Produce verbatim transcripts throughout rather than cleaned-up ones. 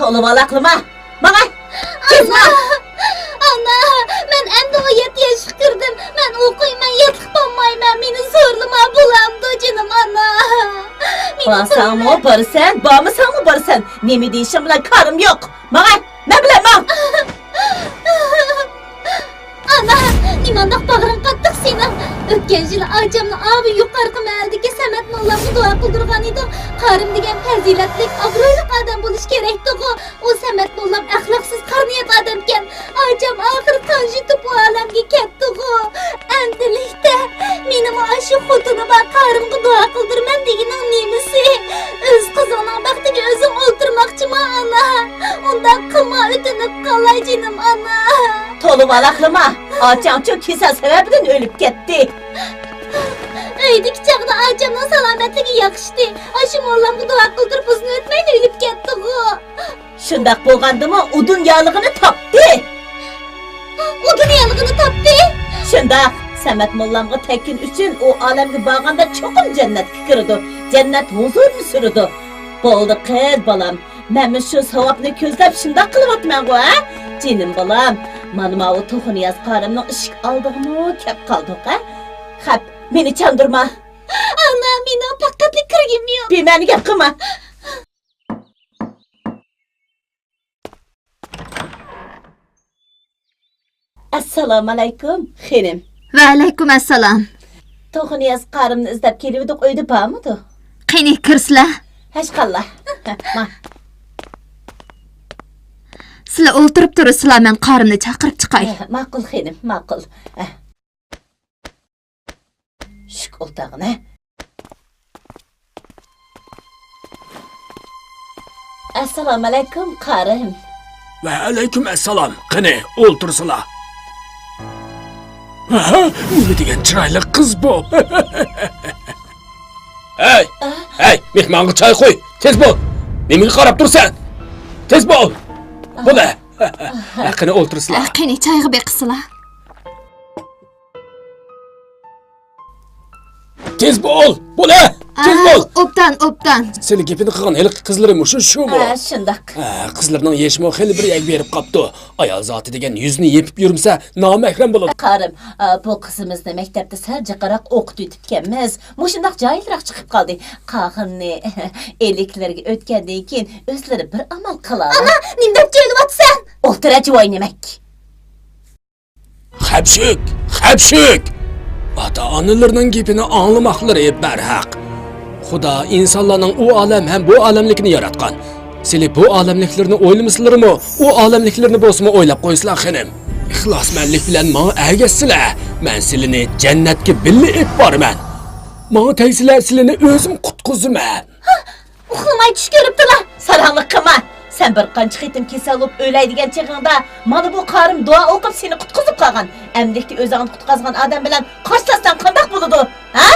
تولا ۋالاقلىما. ماڭا. ئانا! ئانا! مەن ئەمدى ئون يەتتە ياشقا كىردىم. مەن ئوقۇيمەن، ياتلىق بولمايمەن. مېنى زورلىما، بولامدۇ، جېنىم ئانا؟ مېنى بارساڭمۇ بارىسەن، بارمىساڭمۇ بارىسەن. نېمە دېيىشىڭ بىلەن كارىم يوق. ماڭا، مەن بىلەن ماڭ. ئانا، نېمانداق باغرىڭ قاتتىق سېنىڭ؟ ئۆتكەن يىلى ئاچامنى ئاۋۇ يۇقىرىقى مەھەللىدىكى سەمەت موللامغا دۇئا قىلدۇرغان ئىدىڭ. كارىم دېگەن پەزىلەتلىك، ئابرۇيلۇق ئادەم بولۇشى كېرەكتىغۇ. ئۇ سەمەت موللام ئەخلاقسىز، قارنىيات ئادەمكەن. ئاچام ئاخىرى قان يۇتۇپ ئۇ ئالەمگە كەتتىغۇ. ئەمدىلىكتە مېنىمۇ ئاشۇ خوتۇنۇم بار قارىمغا دۇئا قىلدۇرىمەن دېگىنىڭ نېمىسى؟ ئۆز قىزىڭنىڭ بەختىگە ئۆزۈڭ ئولتۇرماقچىما، ئانا؟ ئۇنداق قىلما، ئۆتۈنۈپ قالاي، جېنىم ئانا. تولا ۋالاقلىما، ئاچاڭچۇ كېسەل سەۋەبىدىن ئۆلۈپ كەتتى. ئۆيدىكى چاغدا ئاچامنىڭ سالامەتلىكى ياخشىتى. ئاشۇ موللامغا دۇئا قىلدۇرۇپ ئۇزۇن ئۆتمەيلا ئۆلۈپ كەتتىغۇ. شۇنداق بولغاندىمۇ ئۇ دۇنيالىقىنى تاپتى. ئۇ دۇنيالىقىنى تاپتى؟ شۇنداق. سەمەت موللامغا تەگكىنى ئۈچۈن ئۇ ئالەمگە بارغاندا چوقۇم جەننەتكە كىرىدۇ. جەننەت ھۇزۇرىنى سۈرىدۇ. بولدى قىز بالام. مەنمۇ شۇ ساۋابنى كۆزلەپ شۇنداق قىلىۋاتىمەنغۇ، ھە؟ جېنىم بالام، مانا ماۋۇ توخۇنىياز قارىمنىڭ ئىشىك ئالدىغىمۇ كەپ قالدۇق، ھە؟ خەپ، مېنى چاندۇرما. ئانا، مېنىڭ پەقەتلا كىرگۈم يوق. بىمەنە گەپ قىلما. ئەسسالامۇئەلەيكۇم، خېنىم. ۋەئەلەيكۇم ئەسسالام. توخۇنىياز قارىمنى ئىزدەپ كېلىۋىدۇق، ئۆيدە بارمىدۇ؟ قېنى، كىرسىلە. ھەشقاللا. ما. سىلە ئولتۇرۇپ تۇرۇسىلا، مەن قارىمنى چاقىرىپ چىقاي. ئە، ماقۇل، خېنىم، ماقۇل. ئە. شۈك ئولتاغىنە. ئەسسالامۇئەلەيكۇم، قارىم. ۋەئەلەيكۇم ئەسسالام. قېنى، ئولتۇرسىلا. ھە؟ نېمە دېگەن چىرايلىق قىز بۇ؟ ھەي! ئا؟ ھەي، مېھمانغا چاي قۇي. تېز بول. نېمىگە قاراپ تۇرسەن؟ تېز بول. بولە. قېنى، ئولتۇرسىلا. ئا، قېنى، چايغا بېقىسىلا. تېز بول، بولە! تېز بول! ئا، ئوبدان، ئوبدان. سىلى گېپىنى قىلغان ھېلىقى قىزلىرى مۇشۇ شۇمۇ؟ ھە، شۇنداق. ھە، قىزلىرىنىڭ يېشىمۇ خېلى بىر يەرگە بېرىپ قاپتۇ. ئايال زاتى دېگەن يۈزىنى يېپىپ يۈرمىسە، نامەھرەم بولىدۇ. قارىم، ئا، بۇ قىزىمىزنى مەكتەپتە سەل جىقراق ئوقۇتۇۋېتىپكەنمىز. مۇشۇنداق جاھىلراق چىقىپ قالدى. قالغىنىنى ئىلىكلىرىگە ئۆتكەندىن كېيىن ئۆزلىرى بىر ئامال قىلار. ئانا، نېمە دەپ جۆيلۈۋاتىسەن؟ ئولتۇر، جۇۋاي نېمەك. خەپشۈك! خەپشۈك! ئاتا-ئانىلىرىنىڭ گېپىنى ئاڭلىماقلىرى بەرھەق. خۇدا ئىنسانلارنىڭ ئۇ ئالەم ھەم بۇ ئالەملىكىنى ياراتقان. سىلى بۇ ئالەملىكلىرىنى ئويلىمىسىلىرىمۇ، ئۇ ئالەملىكلىرىنى بولسىمۇ ئويلاپ قويسىلا، خېنىم. ئىخلاسمەنلىك بىلەن ماڭا ئەگەشسىلە، مەن سىلىنى جەننەتكە بىللە ئېلىپ بارىمەن. ماڭا تەگسىلە، سىلىنى ئۆزۈم قۇتقۇزىمەن. ئۇخلىماي چۈش كۆرۈپتىلا. ساراڭلىق قىلما. سەن بىر قانچە قېتىم كېسەل بولۇپ ئۆلەي دېگەن چېغىڭدا، مانا بۇ قارىم دۇئا ئوقۇپ سېنى قۇتقۇزۇپ قالغان. ئەمدىلىكتە ئۆزۈڭنى قۇتقۇزغان ئادەم بىلەن قارشىلاشساڭ قانداق بولىدۇ؟ ھە؟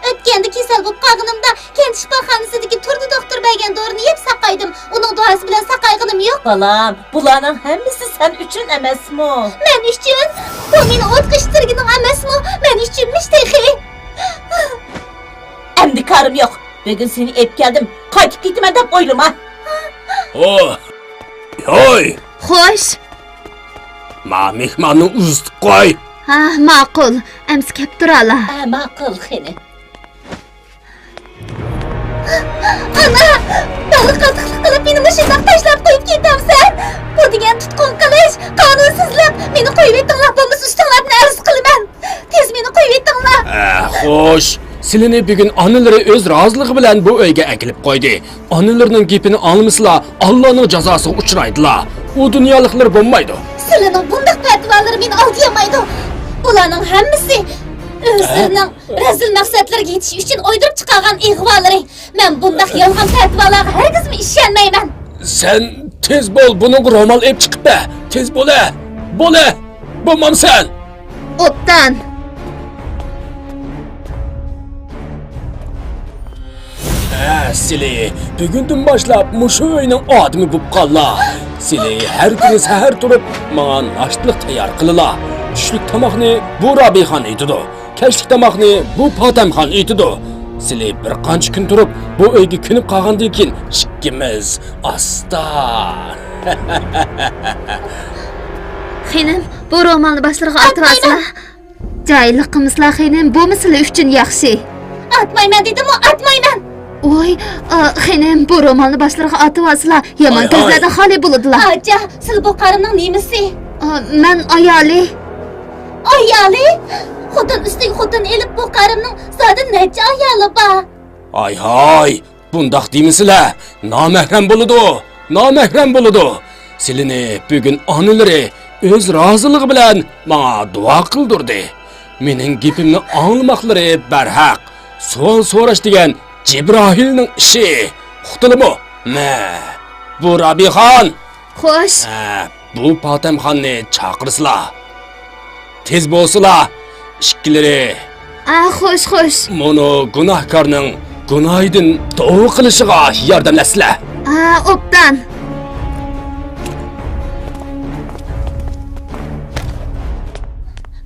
ئۆتكەندە كېسەل بولۇپ قالغىنىمدا، كەنت شىپاخانىسىدىكى تۇردى دوختۇر بەرگەن دورىنى يەپ ساقايدىم. ئۇنىڭ دۇئاسى بىلەن ساقايغىنىم يوق. بالام، بۇلارنىڭ ھەممىسى سەن ئۈچۈن ئەمەسمۇ؟ مەن ئۈچۈن؟ بۇ مېنى ئوتقا ئىتتۈرگىنىڭ ئەمەسمۇ؟ مەن ئۈچۈنمىش تېخى. ئەمدى كارىم يوق. بۈگۈن سېنى ئېلىپ كەلدىم، قايتىپ كېتىمەن دەپ ئويلىما. ھوي! ھوي! خوش! ما مېھماننى ئۇزىتىپ قوي. ھا، ماقۇل. ئەمسە كەپ تۇرالا. ھە، ماقۇل، خېنىم. ئانا! بالا قاتتىقلىق قىلىپ مېنى مۇشۇنداق تاشلاپ قويۇپ كېتەمسەن؟ بۇ دېگەن تۇتقۇن قىلىش، قانۇنسىزلىق. مېنى قويۇۋېتىڭلار، بولمىسا ئۈستۈڭلاردىن ئەرز قىلىمەن. تېز مېنى قويۇۋېتىڭلار. ئە، خوش. سىلىنى بۈگۈن ئانىلىرى ئۆز رازىلىقى بىلەن بۇ ئۆيگە ئەكېلىپ قويدى. ئانىلىرىنىڭ گېپىنى ئاڭلىمىسىلا، ئاللانىڭ جازاسىغا ئۇچرايدىلا. ئۇ دۇنيالىقلار بولمايدۇ. سىلىنىڭ بۇنداق پەتىۋالىرى مېنى ئالدىيالمايدۇ. بۇلارنىڭ ھەممىسى ئۆزلىرىنىڭ رەزىل مەقسەتلىرىگە يېتىش ئۈچۈن ئويدۇرۇپ چىقارغان ئىغۋالىرى. مەن بۇنداق يالغان پەتىۋالارغا ھەرگىزمۇ ئىشەنمەيمەن. سەن تېز بول، بۇنىڭغا رومال ئېلىپ چىقىپ بەر. تېز بولە، بولە، بولمامسەن؟ ئوبدان. ھە، سىلى بۈگۈندىن باشلاپ مۇشۇ ئۆينىڭ ئادىمى بولۇپ قاللا. سىلى ھەر كۈنى سەھەر تۇرۇپ، ماڭا ناشتىلىق تەييار قىلىلا. چۈشلۈك تاماقنى بۇ رابىيخان ئېتىدۇ. كەچلىك تاماقنى بۇ پاتەمخان ئېتىدۇ. سىلى بىر قانچە كۈن تۇرۇپ، بۇ ئۆيگە كۆنۈپ قالغاندىن كېيىن ئىككىمىز ئاستا. خېنىم، بۇ رومالنى باشلىرىغا ئاتىۋالسىلا. جاھىللىق قىلمىسىلا خېنىم، بۇمۇ سىلى ئۈچۈن ياخشى. ئاتمايمەن دېدىممۇ، ئاتمايمەن. ۋوي، ئا، خېنىم، بۇ رومالنى باشلىرىغا ئاتىۋالسىلا، يامان كۆزلەردىن خالىي بولىدىلا. ئاچا، سىلى بۇ قارىمنىڭ نېمىسى؟ ئا، مەن ئايالى. ئايالى؟ خوتۇن ئۈستىگە خوتۇن ئېلىپ، بۇ قارىمنىڭ زادى نەچچە ئايالى بار؟ ھاي ھاي، بۇنداق دېمىسىلە، نامەھرەم بولىدۇ، نامەھرەم بولىدۇ. سىلىنى بۈگۈن ئانىلىرى ئۆز رازىلىقى بىلەن ماڭا دۇئا قىلدۇردى. مېنىڭ گېپىمنى ئاڭلىماقلىرى بەرھەق. سوئال سوراش دېگەن جىبراھىلنىڭ ئىشى. ئۇقتىلىمۇ؟ مە، بۇ رابىخان. خوش. ھە، بۇ پاتەمخاننى چاقىرسىلا. تېز بولسىلا، ئىككىلىرى. ئا، خوش، خوش. مۇنۇ گۇناھكارنىڭ گۇناھىدىن توۋا قىلىشىغا ياردەملەشسىلە. ئا، ئوبدان.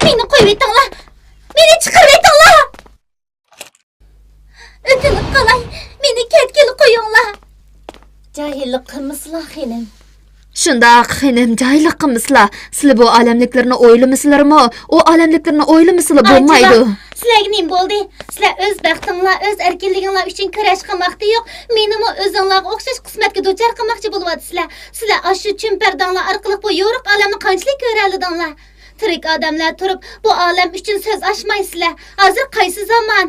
مېنى قويۇۋېتىڭلار. مېنى چىقىرىۋېتىڭلار. ئۆتۈنۈپ قالاي، مېنى كەتكىلى قويۇڭلار. جاھىللىق قىلمىسىلا، خېنىم. شۇنداق، خېنىم، جاھىللىق قىلمىسىلا. سىلى بۇ ئالەملىكلىرىنى ئويلىمىسىلىرمۇ، ئۇ ئالەملىكلىرىنى ئويلىمىسىلا بولمايدۇ. ئاچىلا، سىلەرگە نېمە بولدى؟ سىلەر ئۆز بەختىڭلار، ئۆز ئەركىنلىكىڭلار ئۈچۈن كۈرەش قىلماقتا يوق، مېنىمۇ ئۆزۈڭلارغا ئوخشاش قىسمەتكە دۇچار قىلماقچى بولۇۋاتىسىلەر. سىلەر ئاشۇ چۈمپەرداڭلار ئارقىلىق بۇ يورۇق ئالەمنى قانچىلىك كۆرەلىدىڭلار؟ تىرىك ئادەملەر تۇرۇپ، بۇ ئالەم ئۈچۈن سۆز ئاچمايسىلەر. ھازىر قايسى زامان؟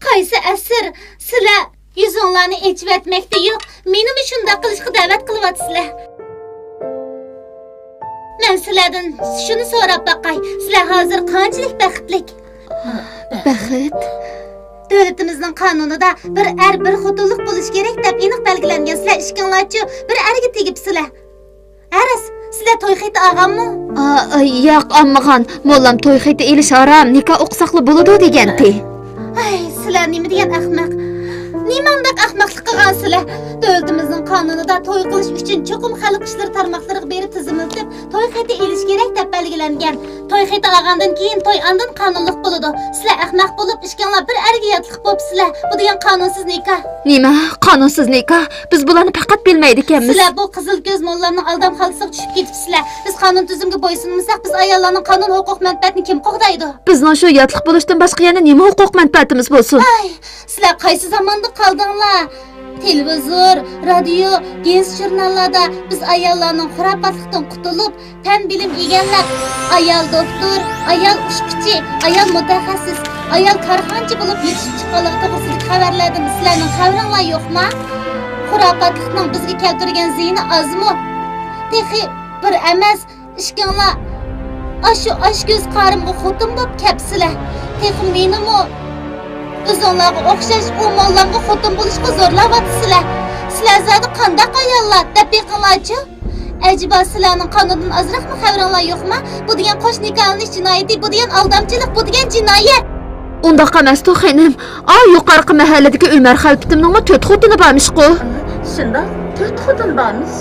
قايسى ئەسىر؟ سىلەر يۈزۈڭلارنى ئېچىۋەتمەكتە يوق، مېنىمۇ شۇنداق قىلىشقا دەۋەت قىلىۋاتىسىلەر. مەن سىلەردىن شۇنى سوراپ باقاي، سىلەر ھازىر قانچىلىك بەختلىك؟ بەخت؟ دۆلىتىمىزنىڭ قانۇنىدا بىر ئەر، بىر خوتۇنلۇق بولۇشى كېرەك دەپ ئېنىق بەلگىلەنگەن. سىلەر ئىككىڭلارچۇ بىر ئەرگە تېگىپسىلەر. ھە راست، سىلەر توي خېتى ئالغانمۇ؟ ئا، ئا، ياق، ئالمىغان. موللام توي خېتى ئېلىش ھارام، نىكاھ ئوقۇساقلا بولىدۇ دېگەنتى. ھەي، سىلەر نېمە دېگەن ئەخمەق! نېمانداق ئەخمەقلىق قىلغان سىلەر؟ دۆلىتىمىزنىڭ قانۇنىدا توي قىلىش ئۈچۈن چوقۇم خەلق ئىشلىرى تارماقلىرىغا بېرىپ تىزىملىتىپ، توي خېتى ئېلىش كېرەك دەپ بەلگىلەنگەن. توي خېتى ئالغاندىن كېيىن توي ئاندىن قانۇنلۇق بولىدۇ. سىلەر ئەخمەق بولۇپ، ئىككىڭلار بىر ئەرگە ياتلىق بوپسىلەر. بۇ دېگەن قانۇنسىز نىكاھ. نېمە؟ قانۇنسىز نىكاھ؟ بىز بۇلارنى پەقەت بىلمەيدىكەنمىز. سىلەر بۇ قىزىل كۆز موللامنىڭ ئالدام خالتىسىغا چۈشۈپ كېتىپسىلەر. بىز قانۇن تۈزۈمگە بويسۇنمىساق، بىز ئاياللارنىڭ قانۇن ھوقۇق مەنپەئەتىنى كىم قوغدايدۇ؟ بىزنىڭ شۇ ياتلىق بولۇشتىن باشقا يەنە نېمە ھوقۇق مەنپەئەتىمىز بولسۇن؟ ئاي، سىلەر قايسى زاماندا قالدىڭلار؟ تېلېۋىزور، رادىيو، گېزىت-ژۇرناللاردا بىز ئاياللارنىڭ خۇراپاتلىقتىن قۇتۇلۇپ، پەن-بىلىم ئىگىلەپ، ئايال دوختۇر، ئايال ئۇچقۇچى، ئايال مۇتەخەسسىس، ئايال كارخانىچى بولۇپ يېتىشىپ چىققانلىقى توغرىسىدىكى خەۋەرلەردىن سىلەرنىڭ خەۋىرىڭلار يوقما؟ خۇراپاتلىقنىڭ بىزگە كەلتۈرگەن زىيىنى ئازمۇ؟ تېخى بىر ئەمەس، ئىككىڭلار ئاشۇ ئاچكۆز قارىمغا خوتۇن بوپ كەپسىلەر. تېخى مېنىمۇ ئۆزۈڭلارغا ئوخشاش ئۇ موللامغا خوتۇن بولۇشقا زورلاۋاتىسىلەر. سىلەر زادى قانداق ئاياللار؟ دەپ بېقىڭلارچۇ. ئەجەبا سىلەرنىڭ قانۇندىن ئازراقمۇ خەۋىرىڭلار يوقما؟ بۇ دېگەن قوش نىكاھلىنىش جىنايىتى، بۇ دېگەن ئالدامچىلىق، بۇ دېگەن جىنايەت! ئۇنداق ئەمەستۇ خېنىم. ئا، يۇقىرىقى مەھەللىدىكى ئۆمەر خەلپىتىمنىڭمۇ تۆت خوتۇنى بارمىشقۇ؟ شۇنداق، تۆت خوتۇن بارمىش.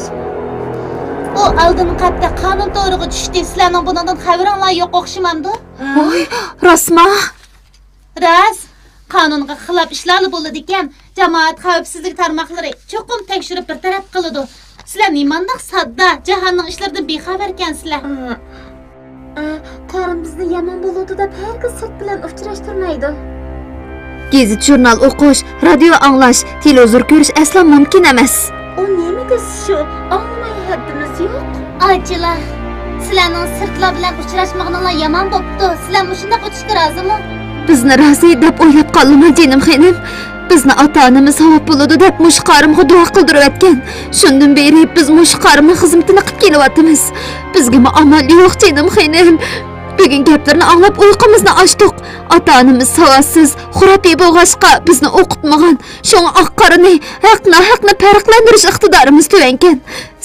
ئۇ ئالدىنقى ھەپتە قانۇن تورىغا چۈشتى. سىلەرنىڭ بۇنىڭدىن خەۋىرىڭلار يوق ئوخشىمامدۇ؟ ۋاي، راستما؟ راست. قانۇنغا خىلاپ ئىشلارلا بولىدىكەن. جامائەت خەۋپسىزلىك تارماقلىرى چوقۇم تەكشۈرۈپ بىر تەرەپ قىلىدۇ. سىلەر نېمانداق ساددا، جاھاننىڭ ئىشلىرىدىن بىخەۋەركەنسىلەر. ئە، قارىم بىزنى يامان بولىدۇ دەپ ھەرگىز سىرت بىلەن ئۇچراشتۇرمايدۇ. گېزىت-ژۇرنال ئوقۇش، رادىيو ئاڭلاش، تېلېۋىزور كۆرۈش ئەسلا مۇمكىن ئەمەس. ئۇ نېمە دېسە شۇ، ئاڭلىماي ھەددىمىز يوق. ئاچىلا، سىلەرنىڭ سىرتلار بىلەن ئۇچراشمىغىنىڭلار يامان بوپتۇ. سىلەر مۇشۇنداق ئۆتۈشكە رازىمۇ؟ بىزنى رازى دەپ ئويلاپ قالدىڭمۇ، جېنىم خېنىم؟ بىزنى ئاتا-ئانىمىز ساۋاب بولىدۇ دەپ مۇشۇ قارىمغا دۇئا قىلدۇرۇۋەتكەن. شۇندىن بېرى بىز مۇشۇ قارىمنىڭ خىزمىتىنى قىپ كېلىۋاتىمىز. بىزگىمۇ ئامال يوق، جېنىم خېنىم. بۈگۈن گەپلىرىنى ئاڭلاپ ئۇيقۇمىزنى ئاچتۇق. ئاتا-ئانىمىز ساۋاتسىز، خۇراپىي بولغاچقا بىزنى ئوقۇتمىغان. شۇڭا ئاق-قارىنى، ھەق-ناھەقنى پەرقلەندۈرۈش ئىقتىدارىمىز تۆۋەنكەن.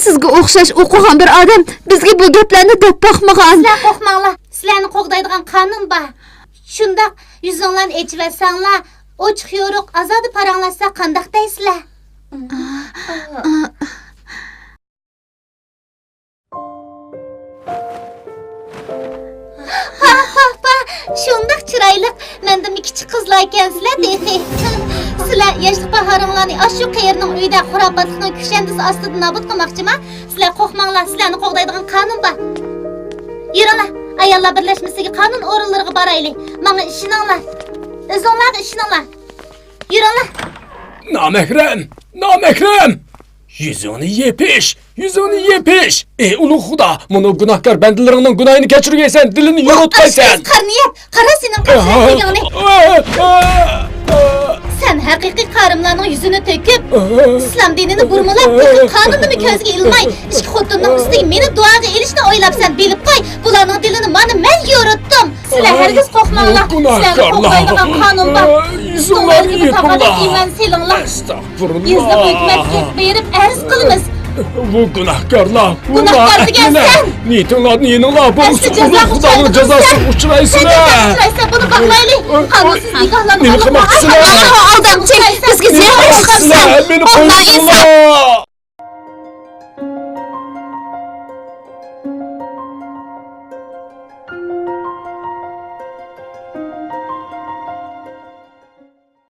سىزگە ئوخشاش ئوقۇغان بىر ئادەم بىزگە بۇ گەپلەرنى دەپ باقمىغان. سىلەر قورقماڭلار، سىلەرنى قوغدايدىغان قانۇن بار. شۇنداق يۈزۈڭلارنى ئېچىۋەتسەڭلار، ئوچۇق-يورۇق، ئازادە پاراڭلاشساق قانداق دەيسىلەر؟ ھا، ھا، ھا، شۇنداق چىرايلىق، مەندىنمۇ كىچىك قىزلاركەنسىلەر تېخى. سىلەر ياشلىق باھارىڭلارنى ئاشۇ قېرىنىڭ ئۆيىدە خۇراپاتلىقنىڭ كۈشەندىسى ئاستىدا نابۇت قىلماقچىما؟ سىلەر قورقماڭلار، سىلەرنى قوغدايدىغان قانۇن بار. يۈرۈڭلار، ئاياللار بىرلەشمىسىگە قانۇن ئورۇنلىرىغا بارايلى. ماڭا ئىشىنىڭلار. ئۆزۈڭلارغا ئىشىنىڭلار. يۈرۈڭلار. نامەھرەم! نامەھرەم! يۈزۈڭنى يېپىش! يۈزۈڭنى يېپىش! ئى ئۇلۇغ خۇدا، مۇنۇ گۇناھكار بەندىلىرىڭنىڭ گۇناھىنى كەچۈرگەيسەن، دىلىنى يورۇتقايسەن! قارا نىيەت! قارا سېنىڭ قىلغان ئىشىڭنى! سەن ھەقىقىي قارىملارنىڭ يۈزىنى تۆكۈپ، ئىسلام دىنىنى بۇرمىلاپ، تېخى قانۇننىمۇ كۆزگە ئىلماي، ئىككى خوتۇننىڭ ئۈستىگە مېنى دۇئاغا ئېلىشنى ئويلاپسەن، بىلىپ قوي، بۇلارنىڭ دىلىنى مانا مەن يورۇتتۇم. سىلەر ھەرگىز قورقماڭلار، سىلەرنى قوغدايدىغان قانۇن بار. ئۈستۈڭلاردىكى تاغاردىن ئىمان سېلىڭلار. يېزىلىق ھۆكۈمەتكە بېرىپ ئەرز قىلىمىز. بۇ گۇناھكارلار، بۇ گۇناھكار دېگەن سەن. نىيىتىڭلارنى يېنىڭلار، بولمىسا ئۇلۇغ خۇدانىڭ جازاسىغا ئۇچرايسىلەر. سەن جازا ئۇچرايسەن، بۇنى باقمايلى. قانۇنسىز نىكاھلارنى نېمە قىلماقچىسىلەر؟ ئالدامچى، بىزگە زىيان بېرىشقا سەن. مېنى قويسىلەر.